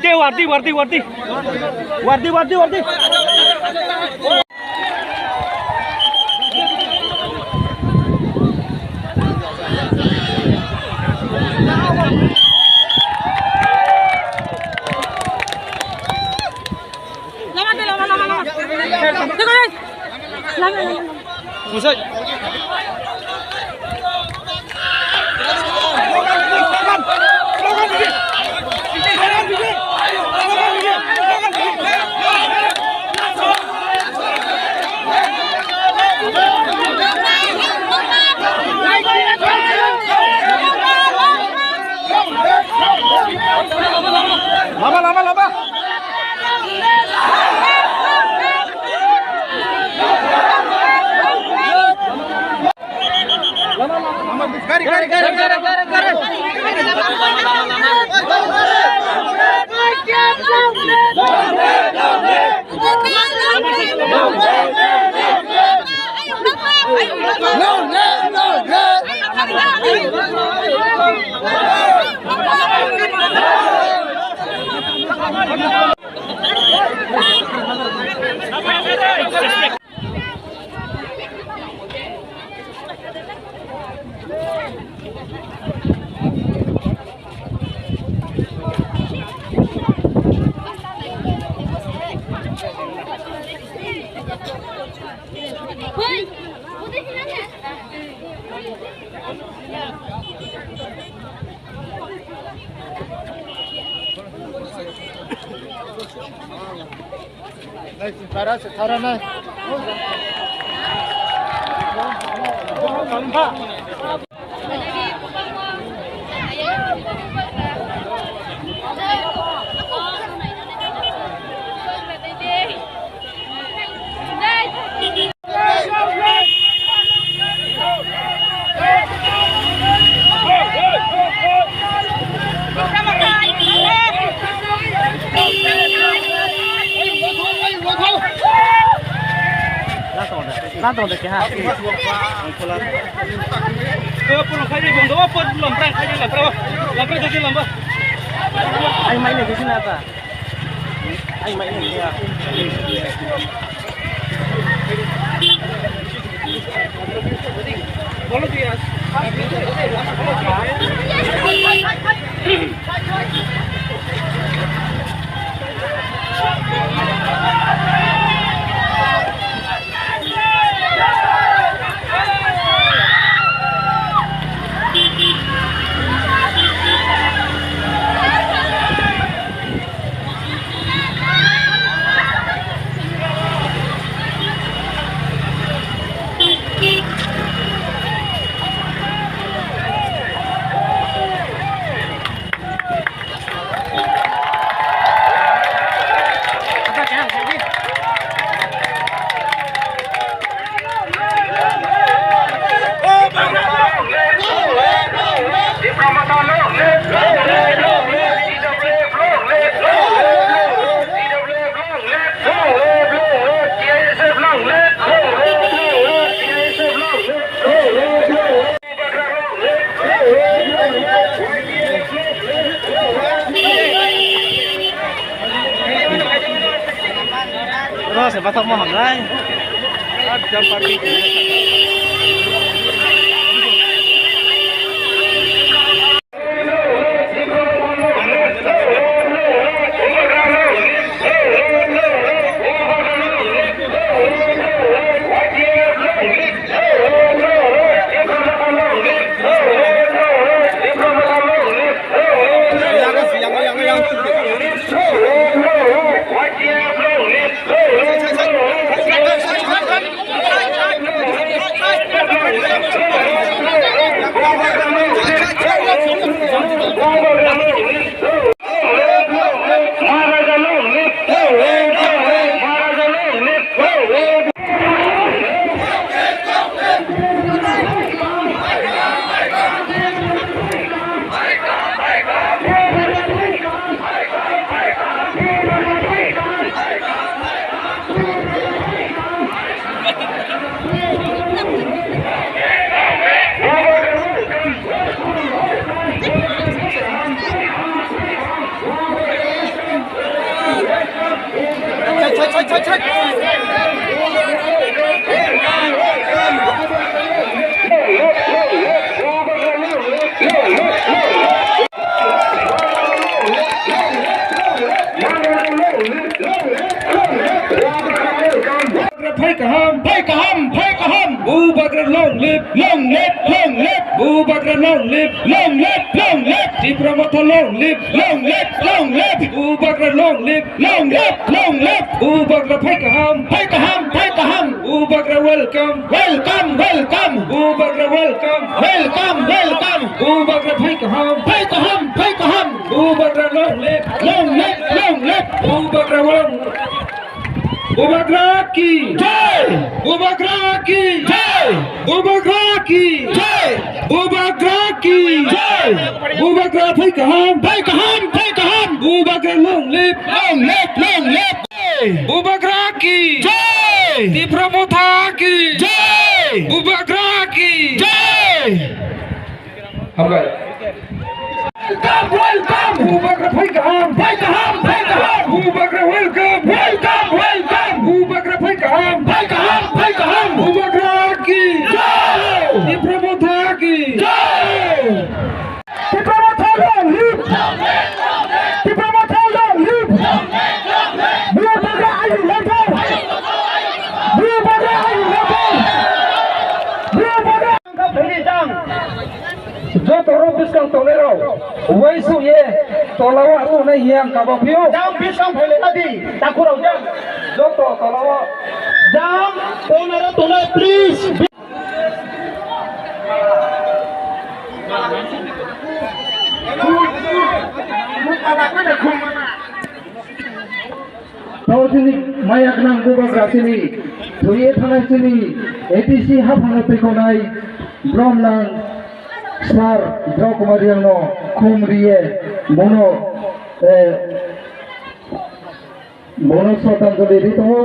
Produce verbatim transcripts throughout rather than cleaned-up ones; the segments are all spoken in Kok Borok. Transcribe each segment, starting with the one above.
Te wardi, wardi, wardi. Wardi, wardi, wardi. Lama de, lama, lama, lama. Tengok, guys. Lama, lama. Musik. Lama, lama, lama. Gari, gari, gari, gari, gari, gari. Lato de keha. Ko pulo khai de bondo, ko lamprang khai de lamprang. Lamprang jadi lamba. Ai mai ne bisina ta. Ai mai ne ya. Bolo dia. Ro se bathok ma hamlai. Ekdom party. Phai kaham, phai kaham, phai kaham. Bubagra long live, long live, long live. Bubagra long live, long live, long live. Tipra Motha long live, long live, long live. Bubagra long live, long live, long live. Bubagra phai kaham, phai kaham, phai kaham. Bubagra welcome, welcome, welcome. Bubagra welcome, welcome, welcome. Bubagra phai kaham, phai kaham, phai kaham. Bubagra long live, long live, long live. Bubagra long Bubagra ki jai! Bubagra ki jai! Bubagra ki jai! Bubagra ki jai! Bubagra phai kaham, phai kaham, phai kaham! Bubagra long live, long live, long live! Bubagra ki jai! Tipra Motha ki jai! Bubagra ki jai! Hambai. Welcome, welcome. Bubagra phai kaham, phai kaham, phai kaham. Bubagra welcome, welcome, welcome. Bubagra phai kaham, phai kaham, phai kaham. Bubagra ki jai. Tipra Motha ki jai. Tipra Motha long live. Tipra Motha long live. Bubagra ayu long live. Bubagra ayu long live. Bubagra Joto rok bwskang tongnai rok, uaisuk ye tola o tongnai hiya ang kabo phio. Jang bwskang phailai na di, takhuk rok jang. Joto tola o. Jang tongnai rok tongnai, please. Tao chini maya gwnang bubagra chini thwiwi thangnai chini A D C haphangno twikhonai bromnang sir Draw Kumar Riangno khum riye bono, eh, bono sroddhanjali ri tongo.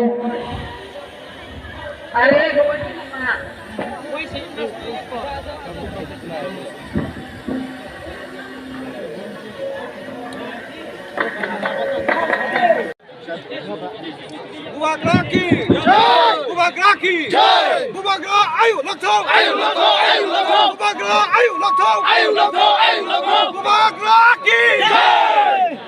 Bubagra ki jai! Bubagra ki jai! Bubagra ayu lokthok! Ayu lokthok! Ayu lokthok! Bubagra ayu lokthok! Ayu lokthok! Ayu lokthok! Bubagra ki jai!